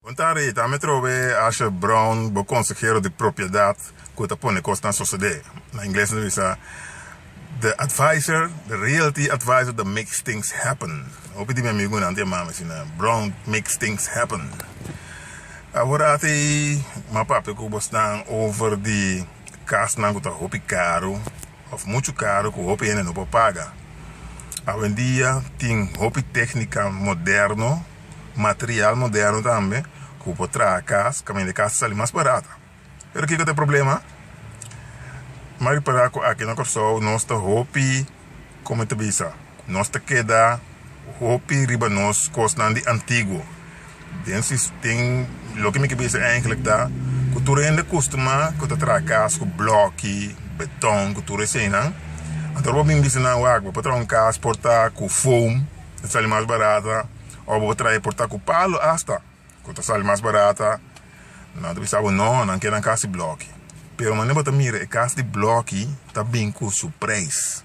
Bon tardi, ta mi trobe Asher Brown, bo konsehero di propiedat ku ta pone kosnan sosodé. Na ingles nan ta bisa the advisor, the realty advisor that makes things happen. Hopi di mi amigunan ta yama mi asina, Brown makes things happen. Awor ati mi a papia ku bosnan over di kasnan ku ta hopi karu òf muchu karu ku hopi hende no por paga. Awendia tin hopi téknika moderno. Material moderno tambe ku por traha kas kaminda e kas ta sali mas barata. Pero kiko ta e problema? Mi a ripará ku aki na Kòrsou nos ta hopi, komo e ta bisa, nos ta keda hopi riba nos kosnan di antiguo. Den den loke mi ke bisa eigentlik ta ku tur hende kustumá ku ta traha kas ku blòki, beton, ku tur eseinan. Anto ora bo bin bisa nan wak bo por traha un kas por ta ku foam. Ta sali mas barata o bo trae por ta ku palo asta ku ta sali mas barata nan ta bisa bo no nan ke nan kas di bloki pero manera bo ta mira e kas di bloki ta bin ku su preis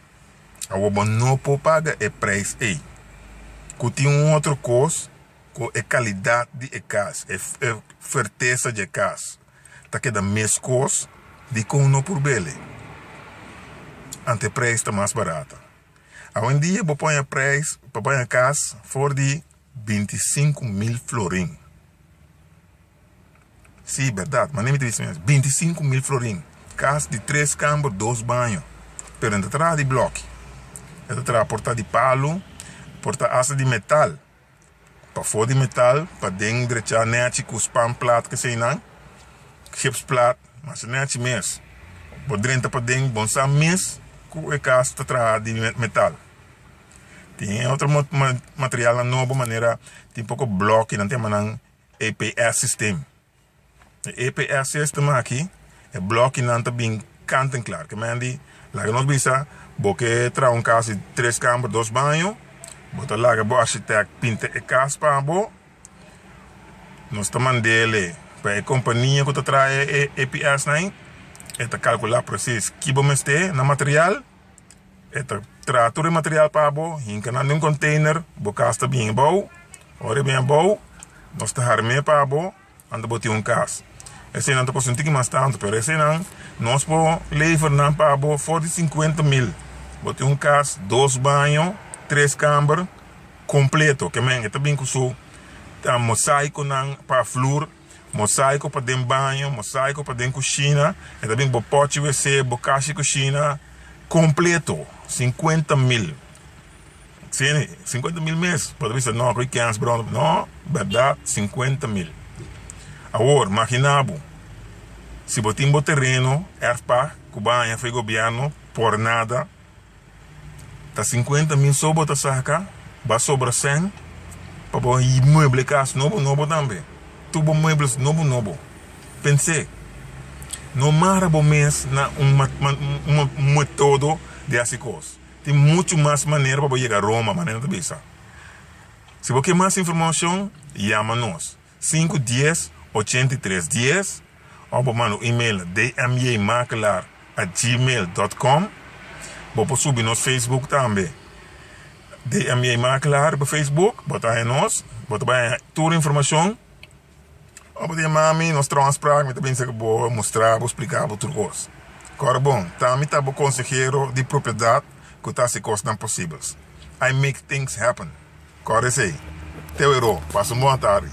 awor bo no por paga e preis ei ku tin un otro kos ku e kalidat di e kas e fertesa di e kas ta keda meskos dikon no por bele anto e preis ta mas barata. Awendia bo poña prijs pa baña kas for di 25.000 florin. Sí, bèrdat, manera mi ta bisa mes, 25.000 florin. Kas di tres kamber, dos baño. Pero no ta traha di blòki. E ta traha por ta di palu, por ta asta di metal. Pafó di metal, paden drechá nèchi ku spanplaat keseinan, gipsplaat, masha nèchi mes. Bo drenta paden, bon sa mes ku e kas ta traha di metal. Tin e otro materialnan nobo manera tin poko blòki, nan ta yama nan EPS system. E EPS system aki, e blòkinan ta bin kant en klar. Ke men di, laga nos bisa, bo ke traha un kas di tres kamber, dos baño, bo ta laga bo architect pinta e kas pa bo, nos ta mand'el pa e kompania ku ta traha e EPS nan, e ta kalkulá presis ki bo mester na material, E ta traha tur e material pa bo, hinka nan den un container, bo kas ta bien abou. Ora e bien abou, nos ta harm'é pa bo, anto bo tin un kas. Eseinan ta kosta un tiki mas tantu, pero eseinan nos por lever nan pa bo for di sinkuenta mil. Bo tin un kas, dos baño, tres kamber, kompleto. Ke men, e ta bin ku su mosaikonan pa flur. Mosaico pa den baño, mosaico pa den cushina, e ta bin bo pochi wc, bo kashi cushina, completo, 50 mil. Sini, 50 mil mes, bo ta bisa no, cu kens bro, no, berdad, 50 mil. Awor, magina bo, si bo tin bo tereno, erfpacht, cu bo a haña for e gobierno, por nada, Ta 50 mil so bo ta saca, ba sobra cen pa bo mueble cas nobo nobo tambe. Tur bo muebles nobo nobo. Pens'é, no mara bo mes na un metodo di haci cos. Tin mucho mas manera pa bo yega Roma, manera ta bisa. Si bo ke mas informacion, yama nos. Sinku dies, 83 dies òf bo manda un email na dmjmakelaar at gmail dot com. Bo por subi nos Facebook tambe, DMJ Makelaar riba Facebook, bo ta haña nos, bo ta bai haña tur informashon. Òf bo ta yama mi, nos traha un afsprak, mi ta binse ku bo, mustra bo, splika bo tur kos. Kòrda bon, ta mi ta bo konsehero di propiedat ku ta hasi kosnan posibel. I make things happen. Kòrda esei. Te wero, pasa un bon atardi.